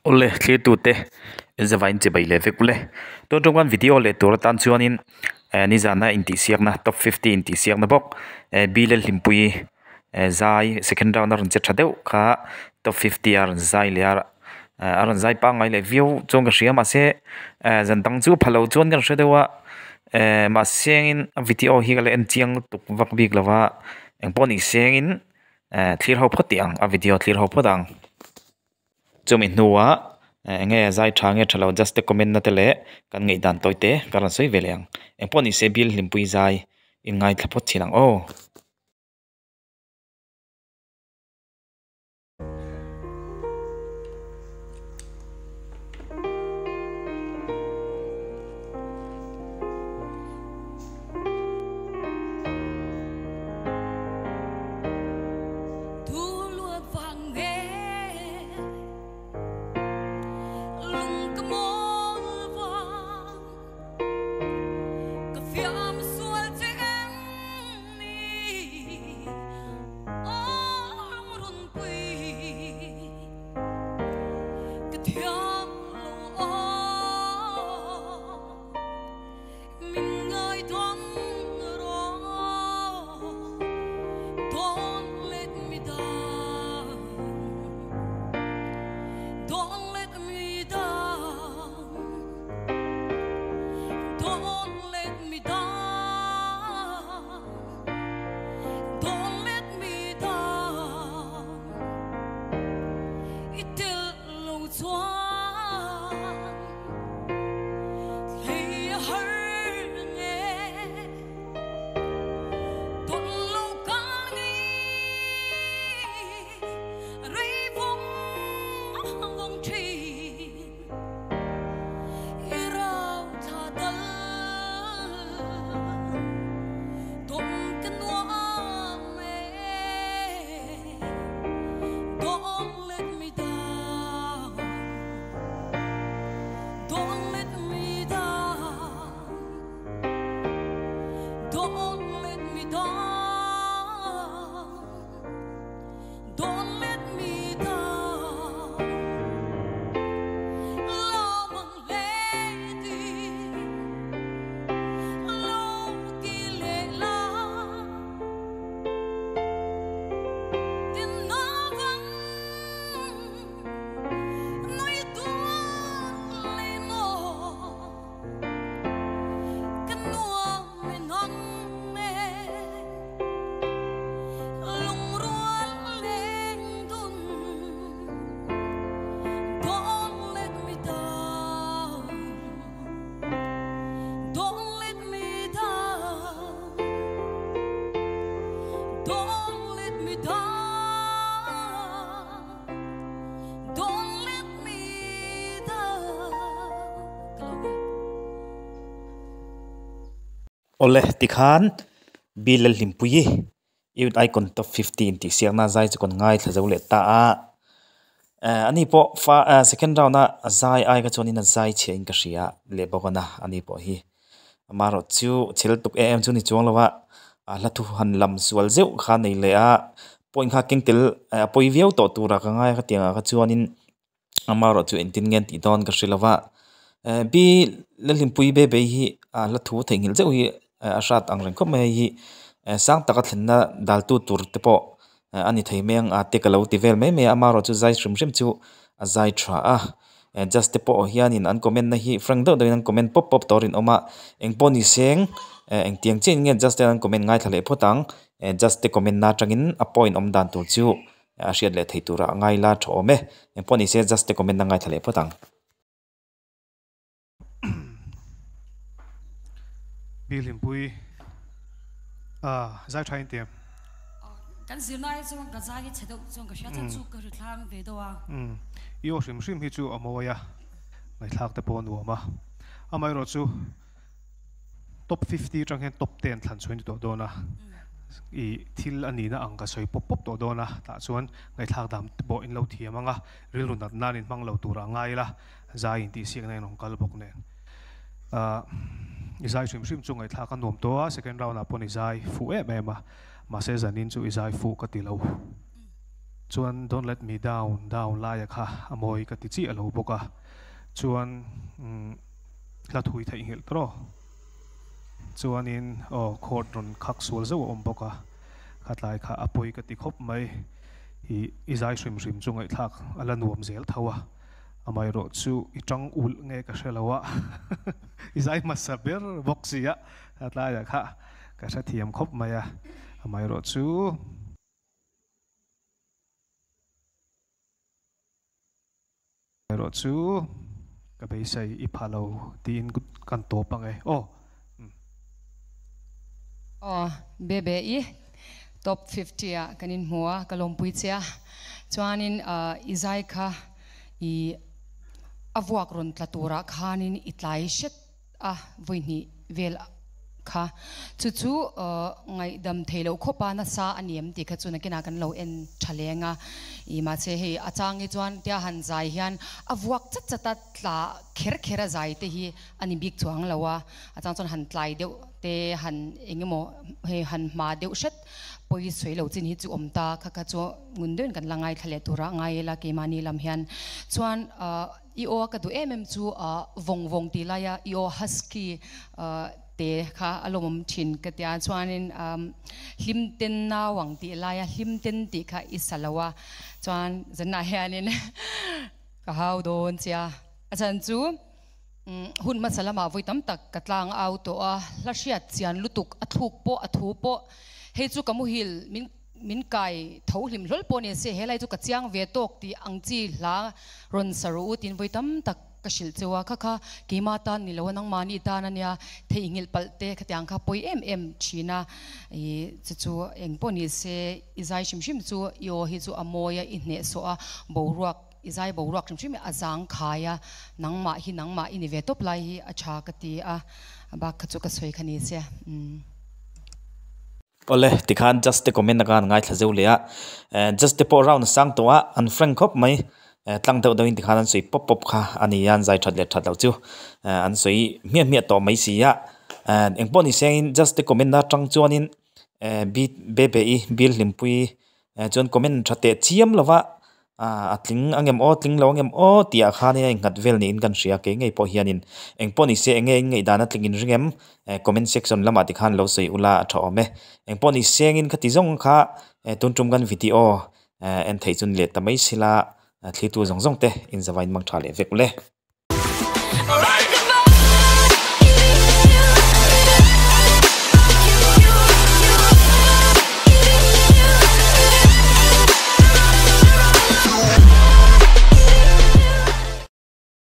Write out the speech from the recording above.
Awle thlirtute zavain chibai leh vek ule. Tun tum kan video leh tur atan chuanin eh nizana intihsiakna top fifty intihsiakna bawk eh bill a hlimpui eh zai second round a rawn che tha deuh kha top fifty a rawn zai leh a eh a rawn zai pangngai leh viau chuan ka hria mahse eh zan dang chu pha lo chuan ka hre deuh a eh mahse in a video hi ka la en chiang lutuk vak bik lo va engpawh ni sengin eh thlir ho phawt tih ang a video thlir ho phawt ang. Chumi hnuah eng nge zai tha nge tha lo just te comment na te leh kan ngaihdan tawi te ka rawn sawi ve leh ang. Engpawh ni se bill hlimpui zai in ngaithla phawt thin ang aw. Awle tikhan bill a hlimpui youth icon top fifteen tih siakna zai chu kan ngaithla zo leh ta a eh ani pawh fa ah second round a zai ai kha chuanin a zai chhiah in ka hria leh bawk a na ani pawh hi amaherawh chu chhel tuk em em chu ni chuang lo a a hla thu han lam sual zeuh kha a nei leh a point kha keng tel a pawi viau tawh turah ka ngai a khatiang ah kha chuanin amaherawh chu engtin nge an tih dawn ka hre lo va eh bi Lalhlimpui be bei hi a hla thu theihnghilh zeuh hi a hrat ang reng khawp mai hei hi eh sang taka thlenna dal tu tur te pawh a ni thei mai ang a te ka lo ti vel mai mai a amaherawh chu zai hrim hrim chu a zai tha a eh just te pawh hianin an comment na hi frank deuh deuhin an comment pawp pawp tawh a rinawm a engpawh ni seng eh engtiang chiah in nge just te an comment ngaithla leh phawt ang eh just te comment na atangin a point awm dan tur chu a hriat leh thei turah a ngai la tha awm e engpawh ni se just te comment na ngaithla leh phawt ang. Pi Hlimpui a zai tha in ti em? Kan zirna hi chuan ka zai hi chhe deuh chuan ka hria chuan chu ka ri thlang ve deuh a. I aw hrim hrim hi chu a mawi a, ngaihthlak te pawh a nuam a. Amaherawh chu top 50 atang hian top 10 thlan chhuah in ti tawh dawn a, i thil a nihna ang ka sawi pawp pawp tawh dawn a, tah chuan ngaihthlak dam te pawh in lo thiam ang a, rilru nat nan in hmang lo turah ngai ila, zai in tihsiakna in rawn kal bawk nen. Ahh i zai hrim hrim chu ngaihthlak a nuam tawh a, second round ah pawn i zai fuh em em a, mahse zanin chu i zai fuh ka ti lo. Chuan Don't let me down down laia kha a mawi ka ti chiah lo bawk a. Chuan umm hla thui theihnghilh tawh rawh. Chuanin aw chord rawn khak sual zauh a awm bawk a, khatlai kha a pawi ka ti khawp mai. I i zai hrim hrim chu ngaihthlak a la nuam zel tho a, amaherawh chu i tang ulh nge ka hre lo a, i zai hmasa ber bawk si a, khatlaiah kha ka hrethiam khawp mai a, amaherawh chu. Erawh chu ka beisei i pha lo tiin kan tawp ang e aw. Aw Bebe i top 50 ah kan inhmu a ka lawmpui che a chuanin i zai kha i a vuak rawn tla turah khanin i tlai hret a vawi hnih vel kha chu chu ngaihdam thei loh khawpa nasa a ni em tih kha chu nakinah kan lo en tha leng a, ih mahse hei a chang hi chuan tia han zai hian a vuak chat chat a tla kher kher a zai te hi a ni bik chuang lo a, a chang chuan han tlai deuh te han eng emaw hei han hma deuh hret pawi sawi lo chin hi chu awm ta kha kha chu ngun deuhin kan la ngaithla leh tura ngai ila keimahni lam hian chuan I aw a ka duh em em chu vawng vawng tih laia i aw husky te kha a lawmawm thin ka tia chuanin hlim ten nau ang tih laia hlim ten tih kha i sa lo a chuan zanah hianin ka hau dawn che a a chhan chu hun hmasa lamah vawi tam tak ka tlang au tawh a hla hriat chian lutuk a thluk pawh a thu pawh hei chu ka muhil min Min kai tho hlim hlawl pawh ni se, helai chu ka chiang ve tawk tih ang chi hla rawn sa rawh u tiin vawi tam tak ka hrilh cheu a, kha kha keima tan ni lo a, nangmahni tan a nia, theihnghilh palh te khatiang kha pawi em em thin a, ih chu chu eng pawh ni se i zai hrim hrim chu i aw hi chu a mawi a, i hnehsawh a, boruak i zai boruak hrim hrim hi a zang khai a, nangmah hi nangmah i ni ve tawp lai hi a tha ka ti a, bak kha chu ka sawi kha ni se. Awle, tikhan Just te comment a khan ngaithla zeuh leh a, Just te pawh round a sang tawh a, an frank khawp mai, tlang deuh deuhin tikhan an sawi pawp pawp kha a ni a, an zai that leh that loh chu an sawi hmiah hmiah tawh mai si a, engpawh ni sengin Just te comment atang chuanin Bebe i Bill Hlimpuii chuan comment tha teh chiam lova a tling ang em aw tling lo ang em aw tih ah khan a innghat vel niin kan hria kei ngei pawh hianin eng pawh ni se eng nge in ngaihdan a tling in ring em comment section lamah ti khan lo sawi ula a tha awm e eng pawh ni sengin khati zawng kha tun tum kan video en theih chu ni leh ta mai sila thlitu zawng zawng te inzavain mang tha leh vek ule.